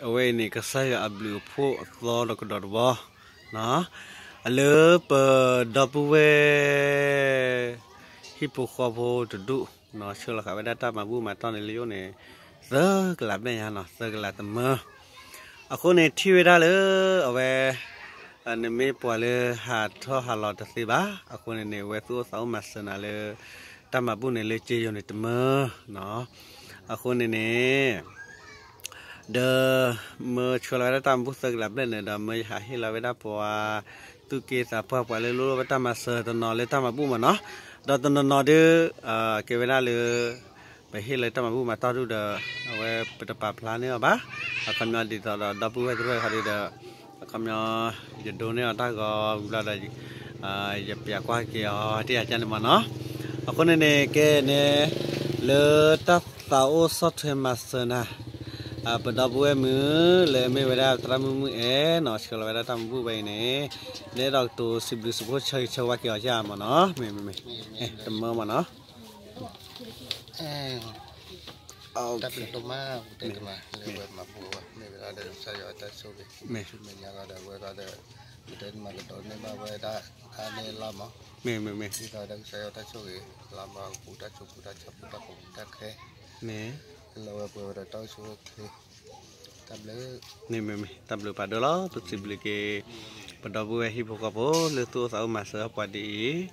အဝဲအံၤန့ၣ် ကစၢ်ယွၤအဘျုးအဖှိၣ်အသီဒီးကဒီးတဘီ လၢပဒီပုၢ်ဝဲၢ် ဟံၣ်ဖိဃီဖိတဒူၣ် ဆှၢလီၤဃာ်ဝဲဒၣ်တၢ်မၤဘူၣ်မၤတီၢ်န့ၣ်လၢယအိၣ်န့ၣ် သၢကလးဘျဲၣ်ညါနီၤ သၢကလးတမၢ အဃိန့ၣ်ထံၣ်ဝဲဒၣ်လၢ အဝဲ နမ့ၢ်ပှၤလၢဟးထီၣ်ဟးလီၤတသ့ဘၣ် အဃိန့ၣ်န့ၣ် အဝဲသူၣ်အိၣ်သးအိၣ်မၤစၢၤနၤလၢ တၢ်မၤဘူၣ်န့ၣ်လၢက့ယိၤန့ၣ်တမၢ အဃိန့ၣ်န့ၣ် ဒီး မၢဆှၢလီၤဝဲဒၣ်တၢ်မၤဘူၣ်သၢကလးဘျဲၣ်န့ၣ်ဒီး မၢယဟးဟ့ၣ်လီၤဝဲဒၣ်ပှၤ သူၣ်က့သးပှၢ်ပှၤလၢလိၣ်လိၣ်ဝဲတၢ်မၤစၢၤတနီၤလၢတၢ်မၤဘူၣ်မးနီၤ ဒီးတနီၤနီၤဒုး ကဲဝဲဒၣ်လၢ ပဟ့ၣ်လၢတၢ်မၤဘူၣ်မၤတီၢ်ဒုးဒီး အဝဲပတပာ်ဖျါန့ၢ်အီၤဘၣ် အခီပညီဒ်သိးဒီး ဒီပုၢ်ဝဲၢ်သ့ၣ်တဖၣ်ခီဒုးဒီး အခီပညီ ယဒိးန့ၢ်အီၤတၢ်ဂီၤဝံၤဘျီဒီး ယပျးကွၢ်က့ၤအီၤတ့ၢ်ယၤကန့ၣ်မးနီၤ အဃိန့ၣ်န့ၣ် ကဲန့ၣ် လၢတၢ်သးအိၣ်ဆီၣ်ထွဲမၤစၢၤနၤ ပဒီပုၢ်ဝဲၢ်မုၣ် လၢအမ့ၢ်ဝဲဒၣ်သရၣ်မုၣ်မုၣ်အဲၣ်နီၤ ဆှၢလီၤဝဲဒၣ်တၢ်မၤဘူၣ်ဝဲအံၤန့ၣ် နအဲၣ်ဒိးကတိၤစံးဘျုးစံးဖှိၣ်ဆၢဂ့ၤဆၢဝါက့ၤအီၤဧါမးနီၤ မ့ၢ်မ့ၢ်မ့ၢ် တမၢမးနီၤ တၢ်ဘျုးဒိၣ်မး ပတဲတမး လၢဝဲမၤဘူၣ်ဝဲ မ့ၢ်ဝဲဒၣ်ဒီးကစၢ်ယွၤအတၢ်ဆိၣ်ဂ့ၤ မ့ၢ်ဆူမဲာ်ညါလီၤဒီး အဝဲဒၣ်ဒီး ပတဲတမးကဒိးန့ၢ်ဘၣ်ဝဲဒၣ် အါန့ၢ်လီၤမး မ့ၢ်မ့ၢ်မ့ၢ် ဒ်သိးဒီးကစၢ်ယွၤတၢ်ဆိၣ်ဂ့ၤ လီၤမး ပူၤတၢ်ဆိးပူၤတၢ်ဆါပူၤတၢ်ကိးပူၤတၢ်ခဲ မ့ၢ် လၢဝဲပှဲၤဝဲဒီးတၢ်အိၣ်ဆူၣ်အိၣ်ချ့ တၢ်ဘျုး မ့ၢ်မ့ၢ်မ့ၢ် တၢ်ဘျုးဖးဒိၣ်လီၤ ပစံးဘျုးက့ၤ ပဒီပုၢ်ဝဲၢ်ဟံၣ်ဖိဃီဖိ လၢသူၣ်အိၣ်သးအိၣ်မၤစၢၤပှၤဒ်အံၤ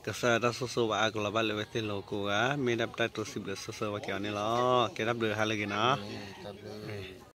ကစၢ်ယွၤတၢ်ဆိၣ်ဂ့ၤဘၣ်အါကလီၤဘၣ်လၢဝဲသ့ၣ်လီၤကိးဂၤ မ့ၢ်ဒၣ်ပတၢ်ကတိၤစံးဘျုးဆိၣ်ဂ့ၤဝဲက့ၤအီၤန့ၣ်လီၤ ကဲတၢ်ဘျုးဟါလၢအဂ့ၤနီၤ တၢ်ဘျုး